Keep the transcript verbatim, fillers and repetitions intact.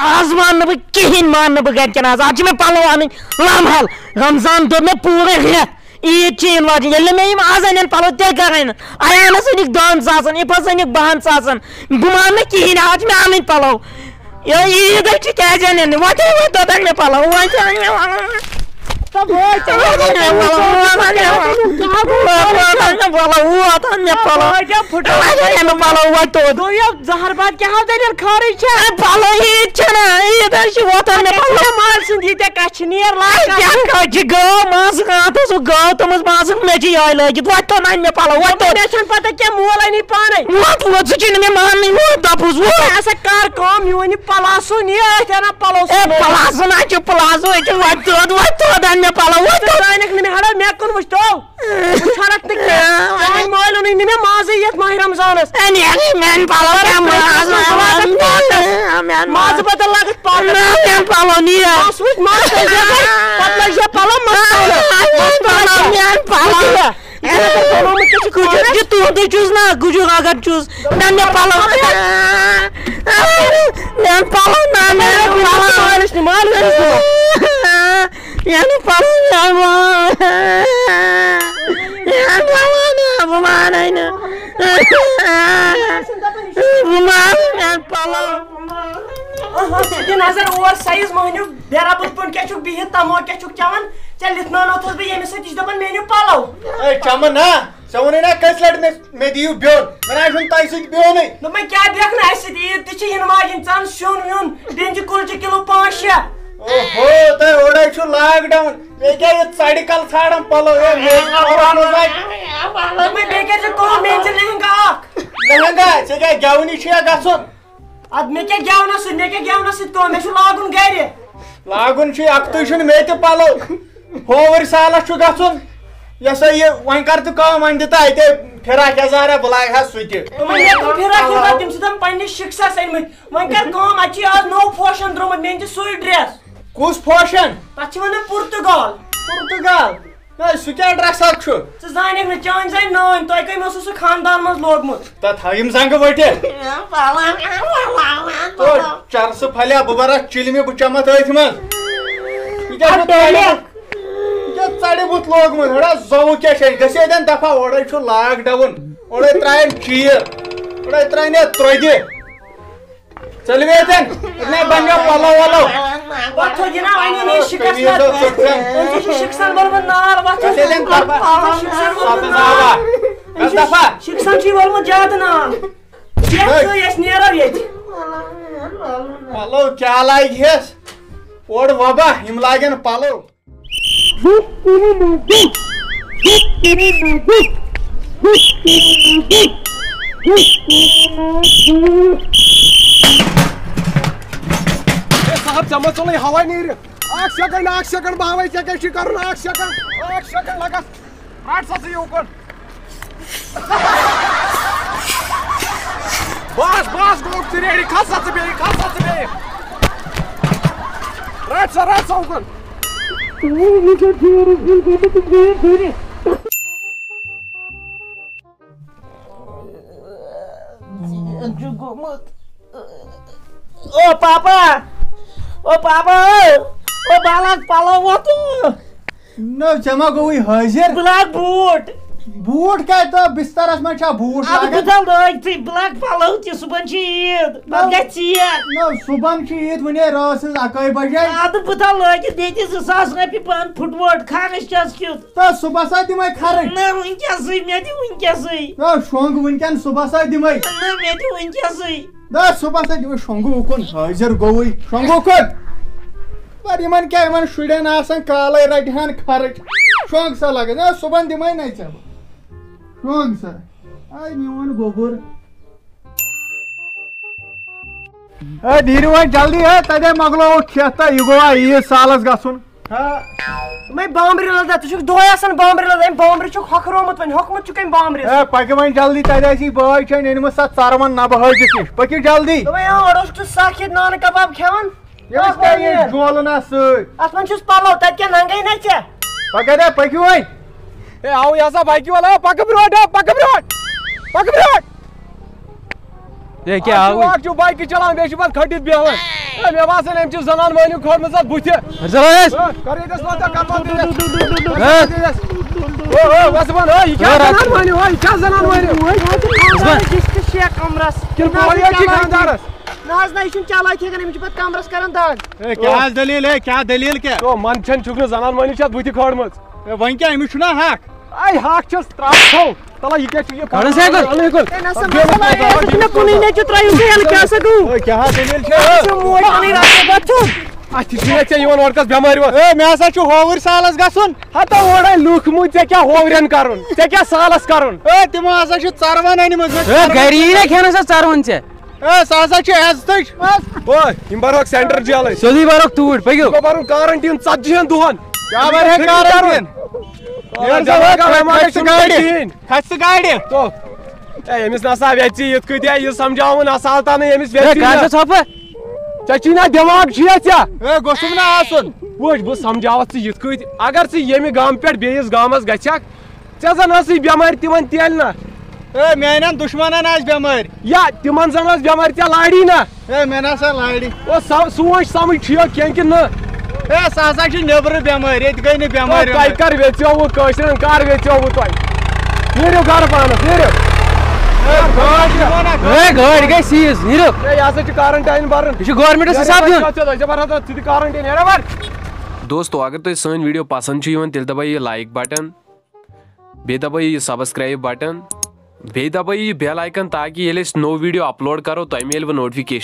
آز مانہٕ نہٕ بہٕ کِہیٖنۍ، مانہٕ نہٕ بہٕ گرِکٮ۪ن آز۔ آز چھِ مےٚ پَلو اَنٕنۍ لَمحال۔ رمضان دوٚپ مےٚ پوٗرٕ رٮ۪تھ عیٖد چھِ یِنہٕ واجِنۍ۔ ییٚلہِ نہٕ مےٚ یِم آز اَنن پَلو، تیٚلہِ کَر اَنن؟ ایانَس أنِکھ دَہَن ساسَن، اِفَس أنِکھ بَہَن ساسَن۔ بہٕ مانہٕ نہٕ کِہیٖنۍ، آز چھِ مےٚ اَنٕنۍ پَلو۔ یہِ عیٖد ہے چھِ کیٛازِ اَنن نہٕ؟ وۄنۍ تہِ، وۄنۍ توٚتام مےٚ پَلو، وۄنۍ تہِ اَن مےٚ پَلو۔ تہٕ وۄنۍ ژےٚ وۄنۍ تہِ اَن مےٚ پَلو، وۄنۍ اَن مےٚ پَلو۔ وۄنۍ اَن مےٚ پَلو، وۄنۍ اَن مےٚ پَلو۔ وۄنۍ کیٛاہ پھُٹرٲو؟ وۄنۍ اَن مےٚ پَلو، وۄنۍ توٚت۔ گوٚو یہِ زہر باد کیٛاہ ہاو دٔلیٖل خٲرٕے چھا؟ اے، پَلو عیٖد چھَنا، عیٖد حظ چھِ وۄتھان مےٚ پَلو۔ ماز سُنٛد یہِ ژےٚ کَتھ چھِ نیر لاگان۔ کیٛاہ کَتھ چھِ گٲو منٛز، کانٛہہ تہٕ سُہ گٲو تٔمِس منٛز مےٚ چھِ یِہوٚے لٲگِتھ، وۄتھ توٚت اَن مےٚ پَلو، وۄتھ توٚت۔ مےٚ چھَنہٕ پَتہ کینٛہہ، مول اَنہِ پانَے۔ وۄتھ، وۄتھ، ژٕ چھُے نہٕ مےٚ ماننٕے، وۄتھ دَپُس، وۄتھ۔ ہے، سا کَر کٲم، میون یہِ پلاسو نیر، اَتھ اَنان پَلو اے، سُومو۔ پلاسو نہ چھُ، پلاسو ہے چھُ، وۄتھ توٚت، وۄتھ توٚت اَن مےٚ پَلو، وۄتھ ژٕ توٚت۔ زانَکھ نہٕ مےٚ ہڑا، مےٚ کُن وٕچھ تو۔ بہٕ چھَڑَکھ نہٕ کینٛہہ۔ چانہِ مٲلۍ اوٚنُے نہٕ مےٚ مازٕے یَتھ ماہِ رمضانَس۔ اے، میٛانٕے، میٛانہِ پَلو کیٛاہ ماز، ماز، ماز، میٛانہِ مازٕ بدل لاگَتھ پاکَس۔ نہ، میٛانہِ پَلو نیر۔ بَس وٕچھ ماز تٔلۍ زیو گۄڈٕ، پَتہٕ لٲگۍ زیو پَلو مَستَس۔ میٛانہِ پَلو، میٛانہِ پَلو۔ یہِ چھُ تُہُنٛدُے چھُس نا، گُجُر اگر چھُس۔ نہ، مےٚ پَلو۔ مےٚ پَلو، نہ، مےٚ پَلو۔ مالِش نہٕ، مالِش نہٕ۔ مےٚ نہٕ پَلو، مےٚ پَلو۔ مےٚ پَلو نہٕ، بہٕ مانَے نہٕ۔ بہٕ مانہٕ مےٚ پَلو۔ آہا، ژٕ دِ نظر اور سایز مٔہنیوٗ، بے ربط پٲٹھۍ کیٛاہ چھُکھ بِہِتھ، تَموکھ کیٛاہ چھُکھ چٮ۪وان؟ ژےٚ لِتھناونوتھَس بہٕ ییٚمِس سۭتۍ، یہِ چھُ دَپان مےٚ أنِو پَلو۔ اے، چَمَن نا، ژےٚ ووٚنُے نا کٔژِ لَٹہِ مےٚ، مےٚ دِیِو بیوٚن؟ مےٚ نہ حظ چھُنہٕ تۄہہِ سۭتۍ بیوٚنُے۔ دوٚپمَے کیٛاہ بیٚکھ نہٕ اَسہِ سۭتۍ؟ عیٖد تہِ چھِ یِنہٕ واجِنۍ، ژٕ اَن سیُن ویُن، بیٚیہِ چھِ کُلچہِ کِلوٗ پانٛژھ شےٚ۔ اوہو، تۄہہِ اورَے چھُو lockdown، بیٚیہِ کیٛاہ یہِ ژَرِ کَل ژھانٛڈان پَلو؟ اے، مےٚ چھُ پَلو منٛز اَتہِ۔ دوٚپمَے بیٚیہِ کیٛاہ چھِ کٲم، مےٚ أنۍ زِ لہنٛگا اَکھ۔ لہنٛگا؟ ژےٚ کیٛاہ گٮ۪ونٕے چھُیا گژھُن؟ اَدٕ مےٚ کیٛاہ گٮ۪ونَس سۭتۍ، مےٚ کیٛاہ گٮ۪ونَس سۭتۍ کٲم؟ مےٚ چھُ لاگُن گَرِ۔ لاگُن چھُے، اَکھتُے چھُنہٕ مےٚ تہِ پَلو۔ ہووٕرۍ سالَس چھُ گژھُن۔ یہِ ہسا یہِ، وۄنۍ کر ژٕ کٲم، وۄنۍ دِ تہٕ اَتہِ فِراک یَزارا، بہٕ لاگہٕ ہا سُہ تہِ۔ تِمَن ییٚتہِ فِراک یَزار، تِم چھِ تِم پنٛنِس شِکسَس أنۍمٕتۍ۔ وۄنۍ کر کٲم، اَتہِ چھُ آز نوٚو فوشَن درٛامُت، مےٚ أنۍ زِ سُے ڈرٛٮ۪س۔ کُس فوشَن؟ تَتھ چھِ وَنان پُرتگال۔ پُرتگال؟ ہے، سُہ کیٛاہ ڈرٛس اکھ چھُ؟ ژٕ زانکھ نہٕ، چٲنۍ زانہِ نانۍ، تۄہہِ کٔمۍ اوسوٕ سُہ خاندان منٛز لوگمُت؟ تَتھ ہاو یِم زنٛگہٕ ؤٹِتھ۔ تو چرسہٕ پھلیا، بہٕ بَرٕ اَتھ چِلمہِ، بہٕ چَمہٕ اَتھ أتھۍ منٛز۔ یہِ کیٛاہ چھُ ژَرِ بُتھ؟ یہِ کیٛاہ ژَرِ بُتھ لوگمُت؟ ہڑا زوٚوُ کیٛاہ چھِ اَسہِ؟ گٔژھِو ییٚتٮ۪ن دفعہ، اورَے چھُ lockdown، اورَے ترٛایَن چیٖر، اورَے ترٛایَن یَتھ ترٛوٚدِ۔ ژٔلِو ییٚتٮ۪ن، ییٚتہِ نَے بَنہِ مےٚ پَلو وَلو۔ پَتہٕ تھوٚو یہِ نا وَنہِ یہِ شِکَس قمیٖض نہ۔ اوس ژوٚٹھ کھٮ۪ن۔ أمۍ چھُ شِکسَن ووٚنمُت نار وَتھ۔ گژھ ییٚتٮ۪ن دَفعہ۔ شِکسَن ووٚنمُت سَبٕز نار۔ آوا۔ گژھ دَفعہ۔ شِکسَن چھُے ووٚنمُت زیادٕ نار۔ یَتھ ہے۔ ژٕ أسۍ نیرو ییٚتہِ۔ پَلو کیٛاہ لاگہِ ہٮ۪س؟ اورٕ وَبا، یِم لاگن پَلو۔ ہے صاحب، ژےٚ ما ژوٚلُے ہوا نیرِ؟ اکھ سیکنڈ، اکھ سیکنڈ، بہٕ ہاوے ژےٚ کیٛاہ چھُے کرُن، اکھ سیکنڈ، اکھ سیکنڈ لگس۔ رٹ سا ژٕ یوٗکُن۔ بس، بس، گوٚو ژٕ ریڈی، کھس سا ژٕ بیٚیہِ، کھس سا ژٕ بیٚیہِ۔ رٹ سا، رٹ سا اُکُن۔ ژیر چھُ گوٚمُت۔ او پاپا، او پاپا، او، او بالغ پلو وۄتھو۔ نہ، ژےٚ ما گوٚوُے حٲضِر؟ بہٕ لاگہٕ بوٗٹھ۔ بوٗٹھ کیٛازِ؟ تہٕ بسترس منٛز چھا بوٗٹھ اَدٕ لاگان؟ بہٕ تھاوٕ لٲگتھٕے، بہٕ لاگہٕ پلو تہِ، صُبحن چھِ عیٖد، پتہٕ نہ، گژھِ ژیر۔ نہ، صُبحن چھِ عیٖد، وُنے رٲژ ہٕنٛز اَکٲے بجے۔ اَدٕ بہٕ تھاوٕ لٲگِتھ بیٚیہِ تہِ زٕ ساس رۄپیہِ پانہٕ فُٹ ووٹ خرٕچ چھَس کیُتھ۔ تہٕ صُبحس ہا دِمے خرٕچ۔ نہ، وٕنکیٚسٕے، مےٚ دِ وٕنکیٚسٕے۔ نہ، شۄنٛگ وٕنکیٚن، صُبحس ہا دِمے۔ نہ، مےٚ دِ وٕنکیٚسٕے۔ نہ، صُبحس ہا دِمے، شۄنٛگو اُکُن، حٲضِر گوٚوُے، شۄنٛگو اُکُن۔ پر یِمن کیٛاہ، یِمن شُرٮ۪ن آسان کالے رٹہِ ہن خرٕچ۔ شۄنٛگ سا لگس، نہ، صُبحن دِمے نہ ژےٚ بہٕ۔ شۄنٛگ سا۔ آے میون گوٚبُر۔ ہے، نیٖرِو وۄنۍ جلدی، ہے، تَتے مۄکلووُکھ کھٮ۪تھ تہٕ یہِ گوٚوا عیٖد سالس گژھُن۔ ہا۔ دوٚپمَے بامبرِ لَدہ، ژٕ چھُکھ دۄہَے آسان بامبرِ لَدہ، أمۍ بامبرِ چھُکھ ہۄکھرومُت وۄنۍ، ہوٚکھمُت چھُکھ أمۍ بامبرِس۔ ہے، پَکہِ وۄنۍ جلدی، تَتہِ آسی بٲے چھَنۍ أنمٕژ سۄ ژَروَن نَبہٕ حٲجِس نِش، پٔکِو جلدی۔ دوٚپمَے، اۭں، اورٕ اوسُکھ ژٕ سَکھ ییٚتہِ نانہٕ کَباب کھٮ۪وان۔ یہِ اوس کَرِ یہِ جولہٕ نا سۭتۍ۔ اَتھ منٛز چھُس پَلو، تَتہِ کیٛاہ ننٛگَے نا ژےٚ؟ پَکھ گژھِ، پٔکِو وۄنۍ۔ ہے، آو یہِ ہسا بایکہِ وول، آو، پَکہٕ برٛونٛٹھ، آو، پَکہٕ برٛونٛٹھ، پَکہٕ برٛونٛٹھ۔ ہے، کیٛاہ اَکھ چھُ، آوُے؟ اَکھ چھُ بایکہِ چلاوان، بیٚیہِ چھُ پَتہٕ کھٔٹِتھ بیٚہوان۔ ہے، مےٚ باسان، أمۍ چھِ زنان مٔہنیو کھٲرمٕژ اَتھ بُتھِ۔ ہے، زَبردست۔ ہے، کَر ییٚتٮ۪س وۄنۍ ژےٚ، کَر وۄنۍ ژےٚ۔ ہے۔ او، او، وۄنۍ ژٕ وَن، ہے، یہِ کیٛاہ ہے، زنان مٔہنیو، ہے، یہِ کیٛاہ زنان مٔہنیو، ہے؟ ژٕ وَن۔ یہِ چھِ شیخ کمرس۔ کِنہٕ نہ حظ، پوٚہَے یہِ یٲژ چھِ چلاوِ کھانٛدارَس؟ نہ حظ، نہ، یہِ چھُنہٕ چلاوِ کینٛہہ، أمِس چھِ پَتہٕ کمرس کران دگ۔ ہے، کیٛاہ حظ دٔلیٖل، ہے، کیٛاہ دٔلیٖل کیٛاہ؟ تو منٛدچھان چھُکھ نہٕ زنان مٔہنِو چھِ اَتھ بُتھِ کھٲرمٕژ۔ ہے، وۄنۍ کیٛاہ، أمِس چھُنہ حق؟ اے، حق چھَس ترٛٹھ تھو۔ تَلہ، یہِ کیٛاہ چھُ یہِ کَڑُن سا یہِ کُن۔ اَلہٕ یہِ کُن۔ ہے، نہ سا، مسلہٕ ہے، یہِ چھُنہٕ کُنُے، نیٚچوٗ ترٛٲیِو تُہۍ یَلہٕ، کیٛاہ سا گوٚو؟ ہے، کیٛاہ ہا دٔلیٖل چھِ؟ ہے، ژٕ موج پَنٕنۍ رَٹھ ژٕ پَتہٕ چھُکھ۔ اَتھ چھِ ژےٚ، ژےٚ یِوان اورٕ کَس بٮ۪مٲرۍ وۄنۍ۔ ہے، مےٚ ہسا چھُ ہووُرۍ سالَس گژھُن۔ ہَتو اوڑے لُکھ مُتۍ، ژےٚ کیٛاہ ہوورٮ۪ن کَرُن؟ ژےٚ کیٛاہ سالَس کَرُن؟ ہے، تِمو ہسا چھِ ژَروَن أنۍمٕژ، مےٚ چھِ ہے، ژَروَن۔ گَری یی نہ کھٮ۪نَس ژَروَن ژےٚ۔ ہے، سُہ ہسا چھُ عزتٕچ۔ او، یِم بَرہوکھ سٮ۪نٹَر جیلَے۔ سیوٚدُے بَرہوکھ توٗرۍ، پٔکِو۔ یہِ گوٚو بَرُن کارَنٹیٖن ژَتجِہَن دۄہَن۔ کیٛاہ بَرِ ہے کارَنٹیٖن؟ یہِ ییٚلہِ زَن زَن وۄنۍ وۄنۍ کَتہِ چھِ کَتہِ گاڑِ؟ کِہیٖنۍ۔ کھَسہِ ژٕ گاڑِ۔ تو، اے، أمِس نہ سا ویژِ یِتھ کٔنۍ، اے، یہِ سَمجھاوُن اَصالتانٕے أمِس ہے، ویژِ کَر نہٕ۔ ژٕ ژھۄپہٕ؟ ژےٚ چھی نہ دٮ۪ماغ چھُیا ژےٚ؟ ہے، گوٚژھُم نہٕ آسُن۔ وٕچھ، بہٕ سَمجھاوَتھ ژٕ یِتھ کٔنۍ، اگر ژٕ ییٚمہِ گامہٕ پٮ۪ٹھ بیٚیِس گامَس گژھکھ، ژےٚ زَن ٲسٕے بٮ۪مٲرۍ تِمَن تیٚلہِ نہ۔ ہے، میٛانٮ۪ن دُشمَنَن آسہِ بٮ۪مٲرۍ۔ یا تِمَن زَن ٲس بٮ۪مٲرۍ ژےٚ لاڑی نہ۔ ہے، مےٚ نہ سا لاڑِ۔ او، سو-، سونٛچ سَمٕجھ ٹھیٖک کینٛہہ کِنہٕ نہ؟ ہے، سۄ ہسا چھِ نیٚبرٕ بٮ۪مٲرۍ، ییٚتہِ گٔے نہٕ او، بٮ۪مٲرۍ تۄہہِ وٮ۪مٲرۍ۔ کَر ویژیووُ کٲشرٮ۪ن، کَر ویژیووُ تۄہہِ؟ نیٖرِو گَرٕ پانَس، نیٖرِو۔ ہے، گٲڑۍ دِمو نہ، گٲڑۍ۔ ہے، گٲڑۍ گٔے سیٖز، نیٖرِو۔ ہے، یہِ ہسا چھُ کارَنٹاین بَرُن۔ یہِ چھُ گورمٮ۪نٛٹَس حِساب دیُن۔ ژےٚ، ژےٚ، ژےٚ بَرہا ژٕ تہِ کارَنٹاین، نیرا وَر۔ دوستو، اگر تۄہہِ سٲنۍ ویڈیو پسنٛد چھِ یِوان، تیٚلہِ دبٲیِو یہِ لایک بٹن، بیٚیہِ دبٲیِو یہِ سبسکرایب بٹن، بیٚیہِ دبٲیِو یہِ بیل آیکن، تاکہِ ییٚلہِ أسۍ نوٚو ویڈیو اپلوڈ کرو، تۄہہِ میلوٕ نوٹیفکیشن۔